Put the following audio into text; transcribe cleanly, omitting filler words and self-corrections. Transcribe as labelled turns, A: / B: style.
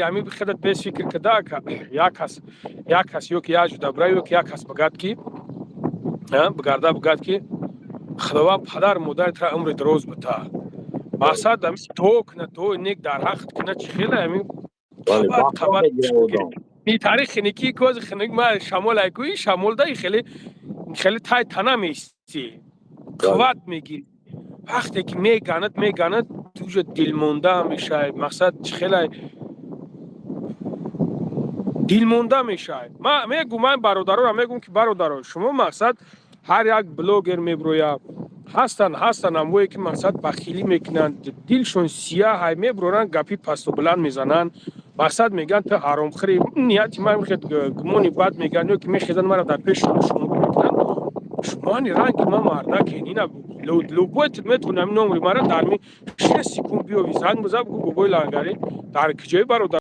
A: Ҳамин хеле бес фикр када, як кас, як кас ё ки як ҷудабра, ё ки як кас бигад, ки бигарда бигад, ки Худованд падар модари тра умри дароз бита. Мақсад, дуо кунад, дуои нек дар ҳаққат кунад. Чӣ хеле ҳамин қабат қабат таърих хиникӣ кози хиник ма шамол айкӯи шамол даи хеле хеле тай тана меистӣ, қувват мегирӣ. Вақте ки меганад, меганад, уже дилмонда мешавӣ. Мақсад, чӣ хеле дилмонда мешавӣ. Ма мегӯм, ман бародароро мегӯм, ки бародаро, шумо, мақсад, ҳар як блогер меброяд, ҳастанд, ҳастанд амвое, ки, мақсад, бахилӣ мекунанд, дилшон сияҳай, меброранд, гапи пасту баланд мезананд. Мақсад, мегӯянд, ту ҳаромхӯри, нияти ма мехед, гумони бад мегӯянд, ё ки мехезанд, мара дар пеши шумо мекунанд. Шумоани ранги ма мардакен, ина любой метавони ҳамин номери мара дар ми 6 секунд биёви, занг биза, бугӯ: «Бобои Лангарӣ дар киҷои, бародар?»